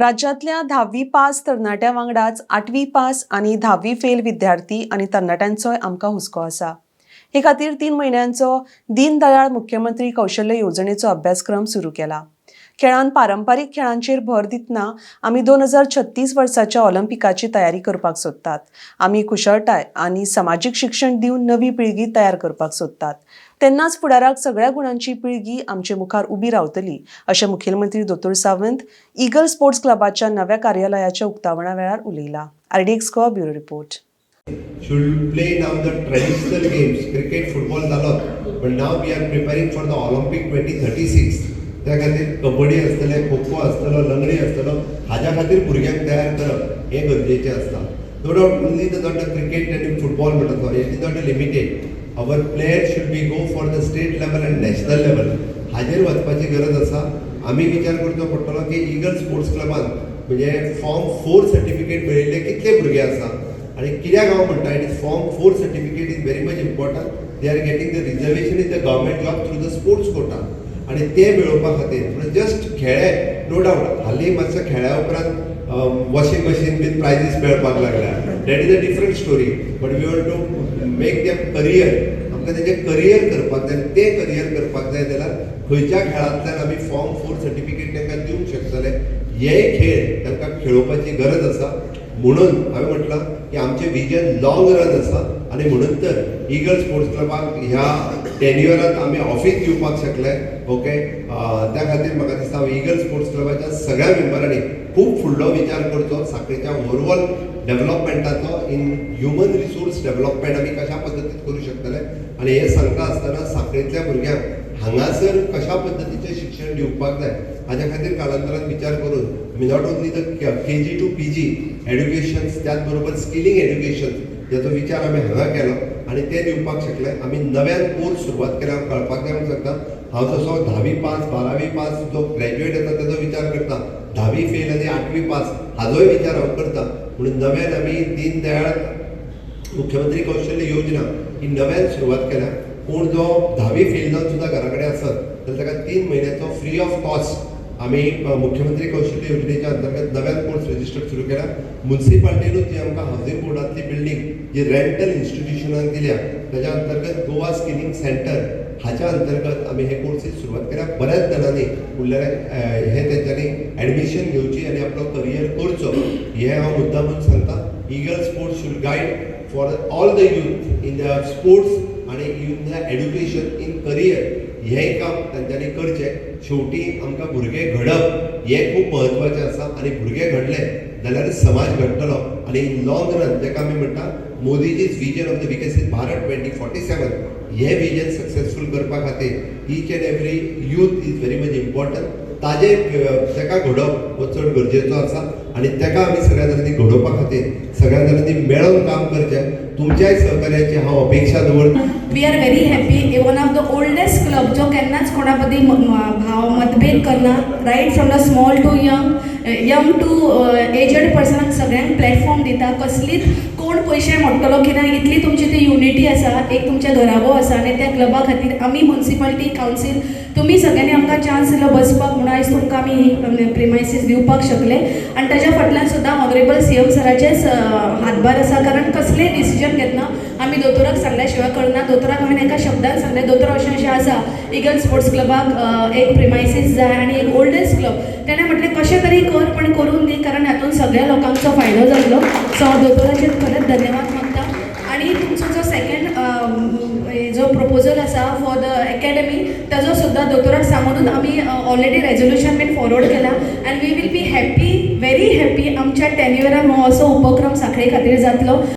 राज्यांतल्या धावी पास तरणाट्या वांगडाच आठवी पास आनी धावी फेल विद्यार्थी आनी तरणाट्यांचोय आमकां हुस्को आसा. हे खातीर 3 म्हयन्यांचो दीनदयाळ मुख्यमंत्री कौशल्य येवजणेचो अभ्यासक्रम सुरू केला. खेळान पारंपारीक खेळांचेर भर दितना आमी 2036 वर्साच्या ऑलिम्पिकाची तयारी करपाक सोदतात. आमी कुशळटाय आनी समाजीक शिक्षण दिवन नवी पिळगी तयार करपाक सोदतात. तेन्नाच फुडाराक सगळ्या गुणांची पिळगी आमचे मुखार उबी रावतली, अशें मुखेलमंत्री दोतोर सावंत इगल स्पोर्ट्स क्लबाच्या नव्या कार्यालयाच्या उक्तावणा वेळार उलयला. RDX Goa, bureau report. Should play now the traditional games, cricket, football जालोच, but now we are preparing for the Olympic 2036. त्या खातीर कबड्डी आसतले, खो खो आसतलो, लंगडी आसतलो. हाज्या खातीर भुरग्यांक तयार करप हें गरजेचें आसता. No doubt, only the not the cricket आनी फुटबॉल म्हणटा, sorry, it is not a limited. Our player should be go for the state level and national level. हाजेर वचपाची गरज आसा. आमी विचार करचो पडटलो की इगल स्पोर्ट्स क्लबान म्हणजे फॉर्म फोर सर्टिफिकेट मेळिल्ले कितले भुरगे आसा. आनी कित्याक हांव म्हणटा, it is form four certificate is very much important. They are getting the reservation in the government job through the sports quota. आनी ते मेळोवपा खातीर म्हणजे जस्ट खेळे, नो डावट, हालीं मातसो खेळ्या उपरांत वॉशिंग मशीन बीन प्रायजीस मेळपाक लागल्या. That is a different story, but we want to make them career. आमकां तेजें करियर करपाक जाय आनी तें करियर करपाक जाय जाल्यार खंयच्या खेळांतल्यान आमी फॉर्म फोर सर्टिफिकेट तांकां दिवंक शकतले, हे खेळ तांकां खेळोवपाची गरज आसा. म्हणून हांवें म्हटलां की आमचें विजन लॉंग रन आसा आनी म्हणून तर इगल स्पोर्ट्स क्लबाक ह्या टेन्युअरात आमी ऑफीस दिवपाक शकले. ओके, त्या खातीर म्हाका दिसता, हांव इगल स्पोर्ट्स क्लबाच्या सगळ्या मेंबरांनी खूब फुडलो विचार करचो सांखळेच्या ओवरऑल डेव्हलपमेंटाचो. इन ह्युमन रिसोर्स डेव्हलपमेंट आमी कशा पद्दतीन करूं शकतले आनी हें सांगता आसतना सांखळेंतल्या भुरग्यांक हांगासर कशा पद्दतीचें शिक्षण दिवपाक जाय, हाज्या खातीर कालांतरान विचार करून आमी not only the KG to PG education, त्याच बरोबर स्किलिंग एड्युकेशन हाचो विचार आमी हांगा केलो आनी ते दिवपाक शकले. आमी नव्यान कोर्स सुरवात केल्या. कळपाक जाय म्हणून सांगता हांव, जसो धावी पास, 12वी पास जो ग्रॅज्युएट येता तेजो विचार करता, धावी फेल आनी आठवी पास हाजोय विचार हांव करता. म्हणून नव्यान आमी दीनदयाळ मुख्यमंत्री कौशल्य योजना ही नव्यान सुरवात केल्या. कोण जो धावी फेल जावन सुद्दां घरा कडेन आसत जाल्यार ताका 3 म्हयन्याचो फ्री ऑफ कॉस्ट आमी मुख्यमंत्री कौशल्य योजनेच्या अंतर्गत नव्यान कोर्स रजिस्टर सुरू केला. मुन्सिपाल्टीनूच जी आमकां हावजींग बोर्डांतली बिल्डींग जी रेंटल इन्स्टिट्युशनाक दिल्या, ताच्या अंतर्गत गोवा स्किलिंग सेंटर हाच्या अंतर्गत आमी हे कोर्सीस सुरवात केल्या. बऱ्याच जाणांनी म्हणल्यार हे तेंच्यांनी एडमिशन घेवची आनी आपलो करियर करचो हें हांव मुद्दामून सांगता. Eagle Sports should guide for all the youth in the sports आनी in the education, in career. हें काम तांच्यांनी करचें. शेवटी आमकां भुरगे घडप हें खूब म्हत्वाचें आसा आनी भुरगे घडले जाल्यार समाज घडटलो. आनी इन लॉंग रन, ताका आमी म्हणटा मोदीजी's vision of the Viksit Bharat 2047, हें विजन सक्सेसफूल करपा खातीर each and every youth is very much important. ताजे ताका घडोवप हो चड गरजेचो आसा आनी ताका आमी सगळ्या जाणांनी घडोवपा खातीर सगळ्या जाणांनी मेळोन काम करचें. तुमच्याय सहकार्याची हांव अपेक्षा दवरता. We are very happy, one of the oldest club जो केन्नाच कोणा मदीं भाव मतभेद करना. Right from the small to young, young to aged पर्सनाक सगळ्यांक प्लॅटफॉर्म दिता. कसलीच कोण पयशे मोडटलो की ना, इतली तुमची ती युनिटी आसा. एक तुमच्या घराबो आसा आनी त्या क्लबा खातीर आमी म्युनिसिपालिटी कावन्सील, तुमी सगळ्यांनी आमकां चान्स दिलो बसपाक, म्हणून आयज तुमकां आमी ही प्रिमायसीस दिवपाक शकले. आनी ताज्या फाटल्यान सुद्दां ऑनरेबल सीएम सराचेच हातभार आसा, कारण कसलेय डिसिजन घेतना आमी दोतोराक सांगल्या शिवाय करना. दोतोराक हांवें एका शब्दान सांगलें, दोतोर, अशें अशें आसा, इगल स्पोर्ट्स क्लबाक एक प्रिमायसीस जाय आनी एक ओल्डेस्ट क्लब. तेणें म्हटलें, कशें तरी कर, पण करून दी, कारण हातून सगळ्या लोकांचो फायदो जातलो. सो हांव दोतोराचेर खरेंच धन्यवाद मागता. आनी तुमचो जो सेकंड जो प्रपोजल आसा फॉर the academy, ताजो सुद्दां दोतोराक सांगूनच आमी ऑलरेडी रेजोल्युशन बीन फॉरवर्ड केला and we will be happy, very happy, आमच्या टेन्युअरान हो असो उपक्रम सांखळे खातीर जातलो.